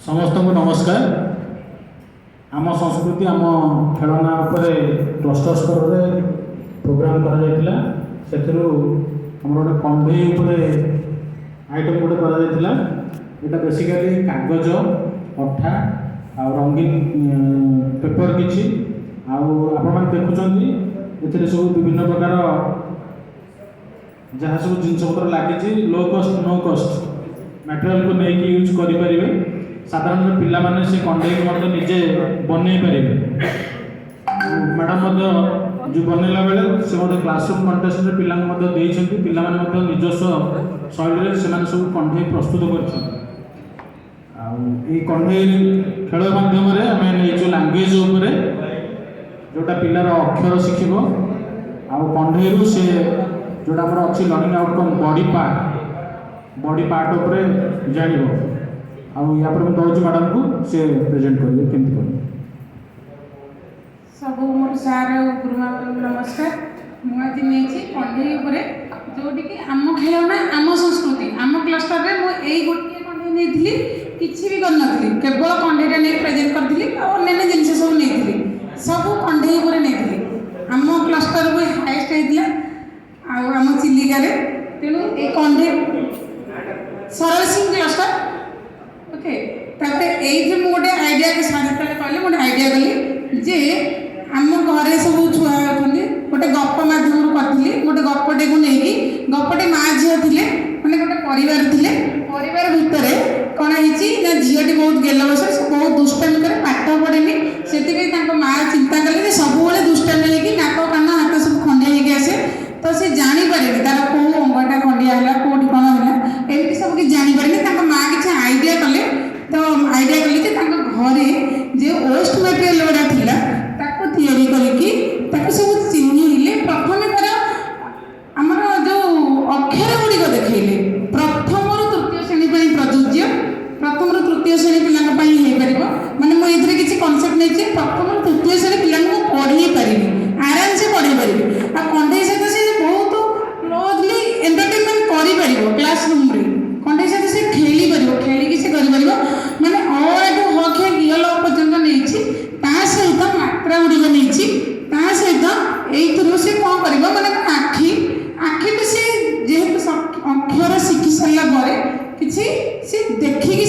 ସମସ୍ତଙ୍କୁ ନମସ୍କାର। ଆମ ସଂସ୍କୃତି ଆମ ଖେଳନା ଉପରେ କ୍ଲଷ୍ଟର ସ୍ତରରେ ପ୍ରୋଗ୍ରାମ୍ କରାଯାଇଥିଲା। ସେଥିରୁ ଆମର ଗୋଟେ କଣ୍ଢେଇ ଉପରେ ଆଇଟମ୍ ଗୋଟେ କରାଯାଇଥିଲା। ଏଇଟା ବେସିକାଲି କାଗଜ, ଅଠା ଆଉ ରଙ୍ଗୀନ ପେପର କିଛି। ଆଉ ଆପଣମାନେ ଦେଖୁଛନ୍ତି, ଏଥିରେ ସବୁ ବିଭିନ୍ନ ପ୍ରକାର ଯାହା ସବୁ ଜିନିଷପତ୍ର ଲାଗିଛି, ଲୋ କଷ୍ଟ, ନୋ କଷ୍ଟ ମ୍ୟାଟେରିଆଲକୁ ନେଇକି ୟୁଜ୍ କରିପାରିବେ। ସାଧାରଣତଃ ପିଲାମାନେ ସେ କଣ୍ଢେଇକୁ ମଧ୍ୟ ନିଜେ ବନେଇ ପାରିବେ। ମ୍ୟାଡ଼ାମ୍ ମଧ୍ୟ ଯେଉଁ ବନେଇଲା ବେଳେ ସେ ମଧ୍ୟ କ୍ଲାସରୁମ୍ କଣ୍ଟେଷ୍ଟରେ ପିଲାଙ୍କୁ ମଧ୍ୟ ଦେଇଛନ୍ତି। ପିଲାମାନେ ମଧ୍ୟ ନିଜସ୍ୱ ଶୈଳୀରେ ସେମାନେ ସବୁ କଣ୍ଢେଇ ପ୍ରସ୍ତୁତ କରିଛନ୍ତି। ଆଉ ଏଇ କଣ୍ଢେଇ ଖେଳ ମାଧ୍ୟମରେ ଆମେ ନେଇଛୁ ଲାଙ୍ଗୁଏଜ ଉପରେ, ଯେଉଁଟା ପିଲାର ଅକ୍ଷର ଶିଖିବ। ଆଉ କଣ୍ଢେଇରୁ ସେ ଯେଉଁଟା ଆମର ଅଛି learning outcome body part, body part ଉପରେ ଜାଣିବ। ଆଉ ୟା ପରେ ମୁଁ ଦେଉଛି ମ୍ୟାଡ଼ାମକୁ, ସେ ପ୍ରେଜେଣ୍ଟ କରିବେ କେମିତି କରିବେ। ସବୁ ମୋର ସାର୍ ଆଉ ଗୁରୁମାମାନଙ୍କୁ ନମସ୍କାର। ମୁଁ ଆଜି ନେଇଛି କଣ୍ଢେଇ ଉପରେ, ଯେଉଁଠିକି ଆମ ଖେଳନା ଆମ ସଂସ୍କୃତି। ଆମ କ୍ଲଷ୍ଟରରେ ମୁଁ ଏଇ ଗୋଟିଏ କଣ୍ଢେଇ ନେଇଥିଲି। କିଛି ବି କରିନଥିଲି, କେବଳ କଣ୍ଢେଇଟା ନେଇ ପ୍ରେଜେଣ୍ଟ କରିଥିଲି। ଆଉ ଅନ୍ୟାନ୍ୟ ଜିନିଷ ସବୁ ନେଇଥିଲି, ସବୁ କଣ୍ଢେଇ ଉପରେ ନେଇଥିଲି। ଆମ କ୍ଲଷ୍ଟର ବି ହାଏଷ୍ଟ ହେଇଥିଲା ଆଉ ଆମ ଚିଲିକାରେ। ତେଣୁ ଏଇ କଣ୍ଢେଇ ସରଳ ସିଂ କ୍ଲଷ୍ଟର। ଓକେ, ତାପରେ ଏଇଠି ମୁଁ ଗୋଟେ ଆଇଡ଼ିଆ, ସାର୍ ଯେତେବେଳେ କହିଲେ, ମୁଁ ଗୋଟେ ଆଇଡ଼ିଆ କଲି ଯେ ଆମ ଘରେ ସବୁ ଛୁଆ ଅଛନ୍ତି। ଗୋଟେ ଗପ ମାଧ୍ୟମରୁ କରିଥିଲି। ଗୋଟେ ଗପଟିକୁ ନେଇକି, ଗପଟି ମା ଝିଅ ଥିଲେ, ମାନେ ଗୋଟେ ପରିବାର ଥିଲେ। ପରିବାର ଭିତରେ କ'ଣ ହେଇଛି ନା, ଝିଅଟି ବହୁତ ଗେଲ ବସ, ସେ ବହୁତ ଦୁଷ୍ଟାମି କରେ, ପାଠ ପଢ଼େନି। ସେଥିପାଇଁ ତାଙ୍କ ମା ଚିନ୍ତା କଲେ ଯେ ସବୁବେଳେ ଦୁଷ୍ଟାମି ହେଇକି ନାକ, କାନ, ହାତ ସବୁ ଖଣ୍ଡିଆ ହେଇକି ଆସେ। ତ ସେ ଜାଣିପାରେନି ତାର କେଉଁ ଅଙ୍ଗଟା ଖଣ୍ଡିଆ ହେଲା, କେଉଁଠି କ'ଣ ହେଲା, ଏମିତି ସବୁ କିଛି ଜାଣିପାରେନି। ତାଙ୍କ ମା କିଛି ଆଇଡ଼ିଆ କଲେ। ତ ଆଇଡ଼ିଆ କଲେ ଯେ ତାଙ୍କ ଘରେ ଯେଉଁ ୱେଷ୍ଟ ମେଟେରିଆଲ ଗୁଡ଼ା ଥିଲା, ତାକୁ ତିଆରି କରିକି ତାକୁ ସବୁ ଚିହ୍ନିଲେ। ପ୍ରଥମେ ତାର ଆମର ଯେଉଁ ଅକ୍ଷର ଗୁଡ଼ିକ ଦେଖେଇଲେ, ପ୍ରଥମରୁ ତୃତୀୟ ଶ୍ରେଣୀ ପାଇଁ ପ୍ରଯୁଜ୍ୟ, ପ୍ରଥମରୁ ତୃତୀୟ ଶ୍ରେଣୀ ପିଲାଙ୍କ ପାଇଁ ହେଇପାରିବ। ମାନେ ମୁଁ ଏଇଥିରେ କିଛି କନସେପ୍ଟ ନେଇଛି, ପ୍ରଥମରୁ ତୃତୀୟ ଶ୍ରେଣୀ ପିଲାଙ୍କୁ ମୁଁ ପଢ଼େଇ ପାରିବି, ଆରାମସେ ପଢ଼େଇ ପାରିବି। ଆଉ କଣ୍ଢେଇ ସହିତ ସେ ବହୁତ କ୍ଲୋଜଲି ଏଣ୍ଟରଟେନମେଣ୍ଟ କରିପାରିବ। କ୍ଲାସ୍ ରୁମ୍ରେ କଣ୍ଢେଇ ସହିତ ସେ ଖେଳିପାରିବ, ଖେଳିକି ସେ କରିପାରିବ। ମାନେ ଅ ଆ ଠୁ ହ କ୍ଷ ଞ ଲ ପର୍ଯ୍ୟନ୍ତ ନେଇଛି, ତା ସହିତ ମାତ୍ରା ଗୁଡ଼ିକ ନେଇଛି। ତା ସହିତ ଏଇଥିରୁ ସେ କ'ଣ କରିବ, ମାନେ ଆଖି, ଆଖିକୁ ସେ ଯେହେତୁ ଅକ୍ଷର ଶିଖି ସାରିଲା ପରେ କିଛି ସେ ଦେଖିକି